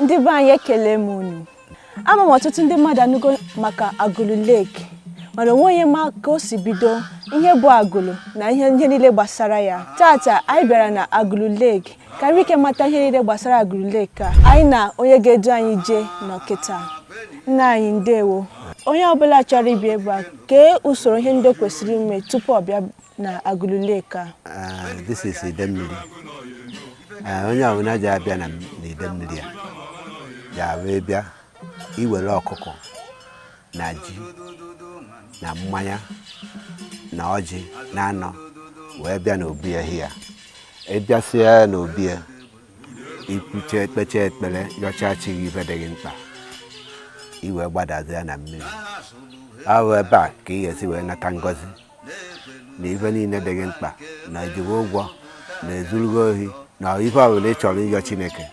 Ndị be anyị, ekele m unu. Ama m ọtụtụ ndị mmadụ anụgo maka Agulu Lake, mana onwe onye ma ka o si bido, ihe bụ Agulu na ihe niile gbasara ya. Tata anyị bịara na Agulu Lake ka anyị ike mata ihe niile gbasara Agulu Lake a. Anyị na onye ga-edu anyị jee nọkịta. Nna anyị, ndewo. Onye ọbụla chọrọ ịbịa ebe a, kee usoro ihe ndị o kwesịrị ime tupu ọ bịa na Agulu Lake a? This is Idemmili. Onye ọbụla ji abịa na n'Idemmili a ya wee bịa iwere ọkụkọ na ji na mmanya na ọjị na anọ wee bịa n'obi ya hia. Ịbịasịa n'obi ya, ikwuche, kpecha ekpere, yọcha chi gị ife dị gị mkpa, iwee gbadazie na mmiri ahụ. Ebe a ka ị ga-esi wee nata ngọzi na ife niile dị gị mkpa, na ejiwe ụgwọ, na ezurugo ohi, na ife ọbụla ị chọrọ ịyọ Chineke,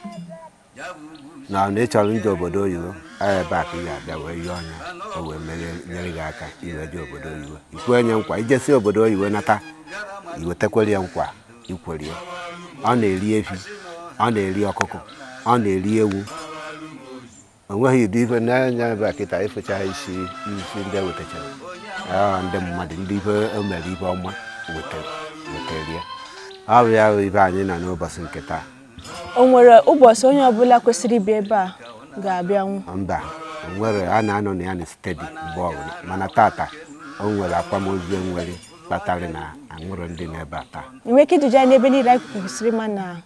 na ị chọrọ ije obodo oyibo. Ọ ebe a ka ị ga-abịa wee yọọ ọnya, o wee mere nyere gị aka iwee jee obodo oyibo. Ikwe nye nkwa ijesi obodo oyibo nata, iwetakwere ya nkwa ikwere ya. Ọ na-eri efi, ọ na-eri ọkụkọ, ọ na-eri ewu. O nweghị ụdị ife n'anya ebe a kịta ịfụcha isi isi ndị ewetachara. Ndị mmadụ, ndị ife o mere, ife ọma wetara wetara ya. Ọ bụ ya bụ ife anyị nọ n'ụbọchị nke taa. O nwere ụbọchị onye ọbụla kwesịrị ịbịa ebe a ga-abịanwu? Mba, o nwere. A na-anọ na ya na steady mgbe ọbụla, mana tata o nwere akwamozu enwere kpatara na anwụrụ ndị n'ebe a taa. Ị nwere ike iduje anyị n'ebe niile anyị kwesịrị ịma na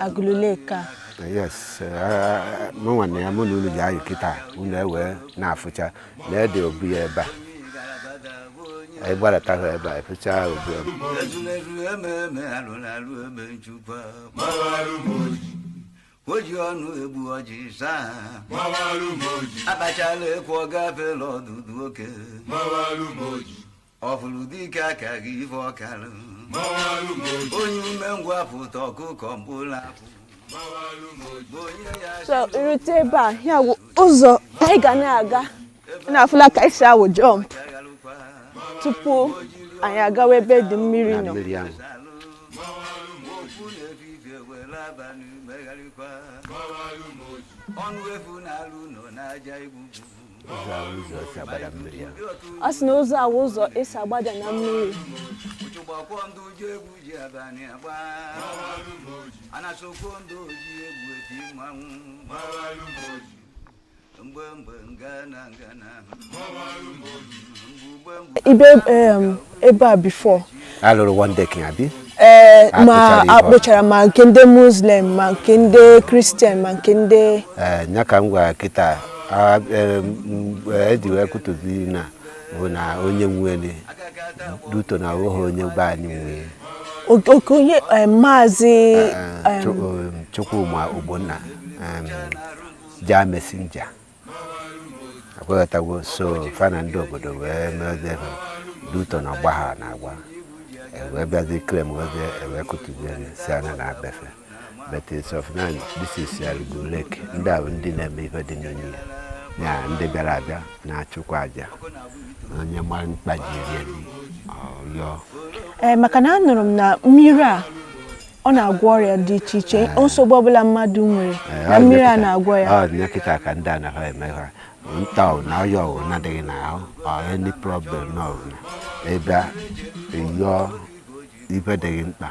Agulu Lake a? Yes, mụ nwanne ya, mụ na unu ji ayụ kịta, unu ewee na-afụcha na ede obi ya ebe a. Anyị gbadata ha ebe a, efụcha obi ya. Ezulezu ememe alụrụ alụ eme nchukwa o ji ọnụ egbu ọjị saa akpachala ekwu, ọ gafela ọdụdụ oke ọfụrụ dike aka gị ife ọkalụ onye umengwụ apụta ọkụkọ mkpụrụ apụ bụ onye ya. So irute ebe a, ya bụ ụzọ anyị ga na-aga na-afụla ka anyị si awụ jump tupu anyị agawa ebe dị mmiri na nọ. Mmiri ahụ. Okwu na-efifie were abalị megharịkwa ọnụ efu na-alụ nọ n'aja igbugbu. Ụzọ ahụ, ụzọ si agbada mmiri ahụ. Ọ sị na ụzọ a wụ ụzọ esi agbada na mmiri. Ụchụgbakwọ ndị oji egwu ji abalị agba anasokwo ndị oji egwu eti mmanwụ mgbe mgbe ngana ngana mgbe mgbe. Ibe ebe a before Alụrụ one deck, abi? Ee, ma Akpụchara ife. Akpụchara ma nke ndị Muslim, ma nke ndị Christian, ma nke ndị Ee, nya ka m gwara kịta, mgbe eji wee kwutuzi na bụ na onye nwere duto na ọbụghị onye be anyị nwee. Oke onye maazị Chukwuma Ogbonna, ja messenger akwetago, so fa na ndị obodo wee mezie ha duto na ọgba ha na-agba, wee bịazie claim wezie, ewee kụtuzie si anya na abefe. But it's of now, this is Agulu Lake. Ndị a bụ ndị na-eme ife dị n'ime ya, ya ndị bịara abịa na-achụkwa aja, onye mara mkpa ji rie ji ọ yọọ. Ee, maka na anụrụ m na mmiri a, ọ na-agwọ ọrịa dị iche iche, nsogbu ọbụla mmadụ nwere, na mmiri a na-agwọ ya. Ọ dị kịta ka ndị a na eme ha nta ọ na ọya ọwụ na-adịghị n'ahụ ọ any problem na ọbụla ebe a yọọ ife dịghị mkpa,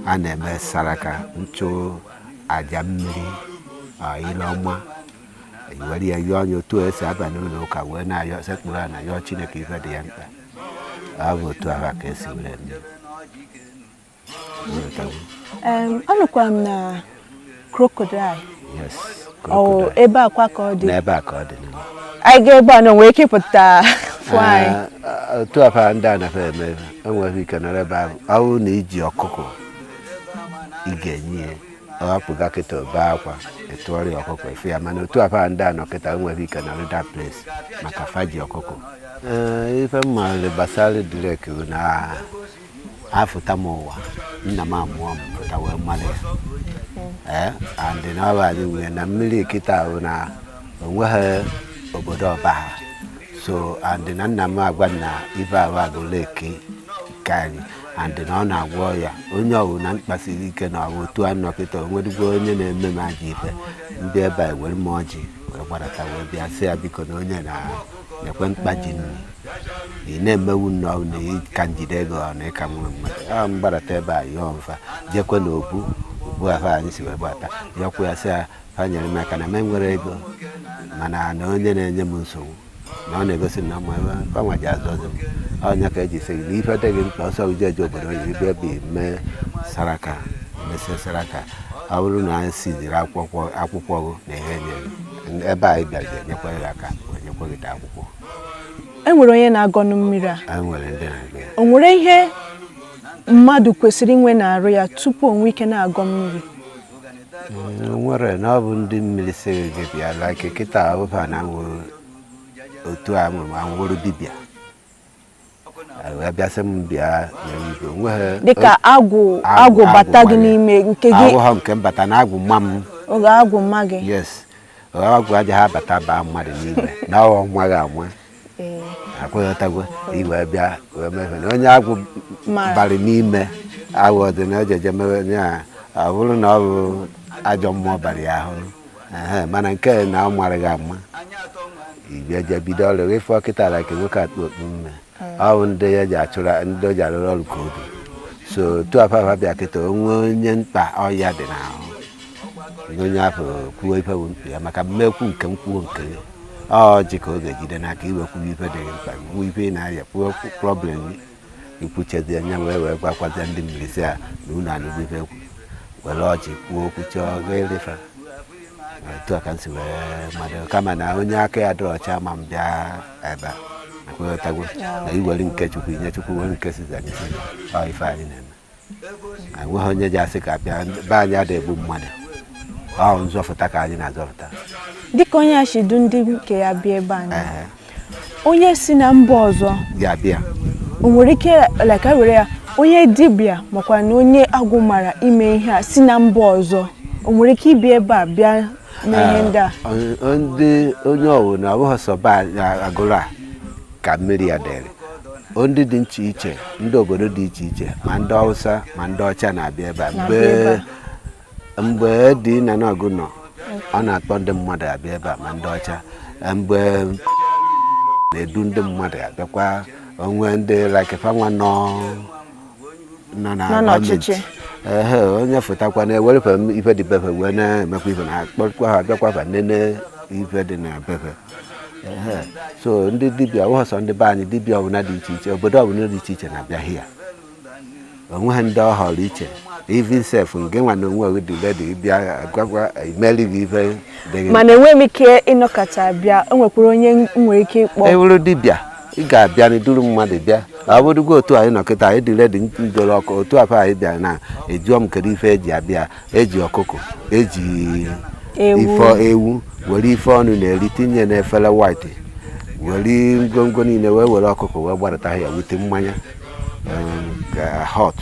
a na-eme saraka, nchụ aja mmiri, ọ ile ọma were ya yọọ anya otu esi aba n'ụlọ ụka wee na-ayọ sekpụrụ a na yọọ Chineke ife dị ya mkpa. Ọ bụ otu ahụ ka esi were eme. Nghọtago? Anụkwara m na crocodile Yes. ọ Crocodile. Ebe a kwa ka ọ dị? N'ebe a ka ọ dị na. Anyị ga ebe a na nwere ike ịpụta fụ anyị? Otu afa ndị a nafa eme, enweghị ike nọrọ ebe ahụ. Ọ bụrụ na iji ọkụkọ ị ga-enye ya, ọ hapụga kịta obe akwa etụọrọ ya ọkụkọ efe ya. Mana otu afa ndị a nọ kịta, enweghị ike nọrọ that place maka fa ji ọkụkọ. Ee, ife m maara gbasara the lake bụ na afụta m ụwa, nna m amụọ m pụta wee mara ya. Ee, and na ọ bụ anyị nwere na mmiri kịta bụ na onweghị obodo ọba ha so, and na nna m agwa m na ife ahụ Agulu Lake ka anyị And na ọ na-agwọ ya onye ọbụla mkpasiri ike na ọbụ otu a nọkịta onwerugwo onye na-eme m ajọ ife, ndị ebe a were m ọjị wee gbadata wee bịa sị ya biko na onye na-ekwe mkpa ji nri ị na-emewu nnọọ na ịka njide ego ọ na ịka nwe mmadụ a mgbadata ebe a yọọ mfa jekwe na obu obu ahụ anyị si wee gbata yọkwa ya sị ya fa nyere m aka na m enwere ego, mana na onye na-enye m nsogbu na ọ na-egosi na ma fanwa ji azọzi m ọnya ka eji sị gị na ife dị gị mkpa ọsọ gị jeje obodo oyibo bịa ebe mee saraka mesie saraka. Ọ bụrụ na anyị siziri akwụkwọ gị na ihe nye gị ebe anyị bịara ga-enyekwa gị aka wee nyekwa gị akwụkwọ. E nwere onye na-agọnụ mmiri a? Anyị nwere ndị na-agụ ya. O nwere ihe mmadụ kwesịrị inwe na-arụ ya tupu o nwee ike na-agọ mmiri? Nwere na ọ bụ ndị mmiri sịrị gị bịa, like kịta ọbụba na nwụ otu a mụrụ anwụrụ dibịa wee bịa sị m bịa nyere igwe onweghị Dịka agwụ agwụ bata gị n'ime nke gị? Agwụ nke mbata na agwụ mma m. Oge agwụ mma gị? Yes, agwụ ajaghị abata baa mmadụ n'ime na ọ nwa gị anwa. Akwụghọtagwo iwee bịa wee mefe na onye agwụ Mara. bara n'ime agwụ dị na ejeje mewe ya, ọ bụrụ na ọ bụ ajọ mmụọ bara ya ahụ. Ehe, mana nke na ọ mara gị ama ibia je bido ọrụ ịfọ kịta ala nke nwoke akpụ okpu mme ọ bụ ndị ya ji achụrụ ndị o ji arụrụ ọrụ ka obi so otu afafa bịa kịta onwe onye mkpa ọya dị n'ahụ onye afọ kwuo ife bụ mkpa ya maka mmekwu nke m kwuo nke ya ọ ji ka ọ ga-ejide n'aka iwe kwuo ife dị gị mkpa, kwuo ife ị na-arịa, kwuo problem gị, ikwuchezie anya wee wee gwakwazie ndị mmiri sị ya na unu anụgo ife kwu were ọjị kwuo okwu chọọ ga elefa. Otu a ka m si wee mmadụ kama na onye aka ya dị ọcha ma m bịa ebe a akwụghọtagwo na iwere nke Chukwu inye Chukwu, were nke Siza nye Siza. Ọ ife anyị na-eme, enweghị onye ji asị ka bịa be anyị ada egbu mmadụ, ọ nzọfụta ka anyị na-azọfụta. Dịka onye a si du ndị nke ya bịa ebe a na onye si na mba ọzọ ga-abịa o nwere ike, like e were ya onye dibịa makwa na onye agwụ mara ime ihe a si na mba ọzọ, o nwere ike ịbịa ebe a bịa mee ihe ndị a? Ndị onye ọwụ na ọbụghị sọ be anyị agụrụ a ka mmiri ya dịrị, ndị dị iche iche, ndị obodo dị iche iche, ma ndị Hausa ma ndị ọcha na-abịa ebe a. Na-abịa ebe a. Mgbe dị na nọgụ nọ ọ na-akpọ ndị mmadụ abịa ebe a, ma ndị ọcha, mgbe na-edu ndị mmadụ abịakwa onwe ndị like fanwa nọ nọ na Nọ n'ọchịchị. gọọmenti. Ehe, onye fụtakwa na-ewerefe ife dị befe wee na-emekwa ife na akpọkwa ha abịakwa fa nene ife dị na befe. Ehe, so ndị dibịa ọbụghị sọ ndị be anyị, dibịa ọbụla dị iche iche, obodo ọbụla dị iche iche na-abịa hia onwe ha, ndị ọ họrọ iche, even sef nke nwa na onwe gị dị ready bịa gwagwa imeri gị ife dị gị. Mana enweghị m ike ịnọkọta bịa, o nwekwara onye m nwere ike ịkpọ? Ewuru dibịa ị ga-abịa na duru mmadụ bịa, ọ bụrụgo otu anyị nọ kịta, anyị dị ready njọrọ ọkụ otu afọ anyị bịara na ejụọ m kedu ife eji abịa, eji ọkụkọ, eji Ewu. ife ewu, were ife ọnụ na-eri tinye n'efere white, were ngwongwo niile wee were ọkụkọ wee gbadata ya wute mmanya ka hot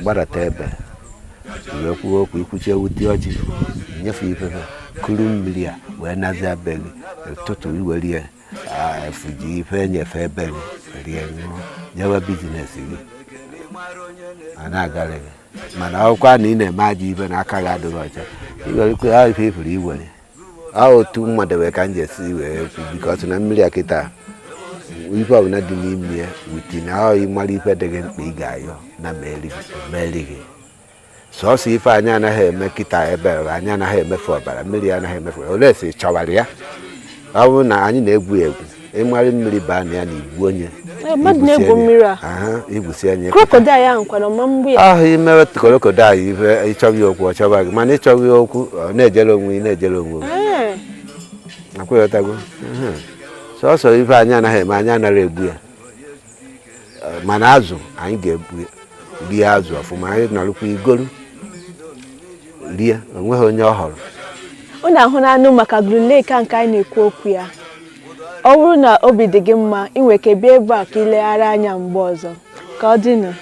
gbadata ebe wee kwuo okwu ikwuchie wute ọjị nyefe ifefe kuru mmiri a wee nazie be gị ụtụtụ iwere ya efuji ife nyefe ebe gị rie ṅụọ jewe business gị a na-agarị gị. Mana ọkwa na ị na-eme ajọ ife na aka gị adịghị ọcha, iwerekwe ahụ ife ifuru iwere ọ otu mmadụ wee ka m ji esi wee kwu because na mmiri a kịta ife ọbụla dị n'ime ya wuti na ọ ịmara ife dị gị mkpa ị ga-ayọ na meri gị meri gị sọsọ ife anyị anaghị eme kịta ebe a, anyị anaghị emefu ọbara, mmiri anaghị emefu ole si chọwara ya. Ọ bụrụ na anyị na-egwu egwu ịmarị mmiri baa na ya na igbu onye. Mmadụ na-egwu mmiri a? Aha, igwusi onye. Crocodile ahụ kwara ọma mgbu ya. Ahụ imewe crocodile ife ịchọghị okwu ọ chọba gị, mana ịchọghị okwu ọ na-ejere onwe ị na-ejere onwe gị. Akwụghọtago sọsọ ife anyị anaghị eme, anyị anaghị egbu ya. Mana azụ anyị ga-egbu ya, rie azụ ọfụma, anyị nọrụkwa igolu rie, onweghị onye ọ họrọ. Unu ahụ na anụ maka Agulu Lake a nke anyị na-ekwu okwu ya. Ọ bụrụ na obi dị gị mma, ị nwere ike bịa ebe a ka ileghara anya mgbe ọzọ. Ka ọ dịnụ.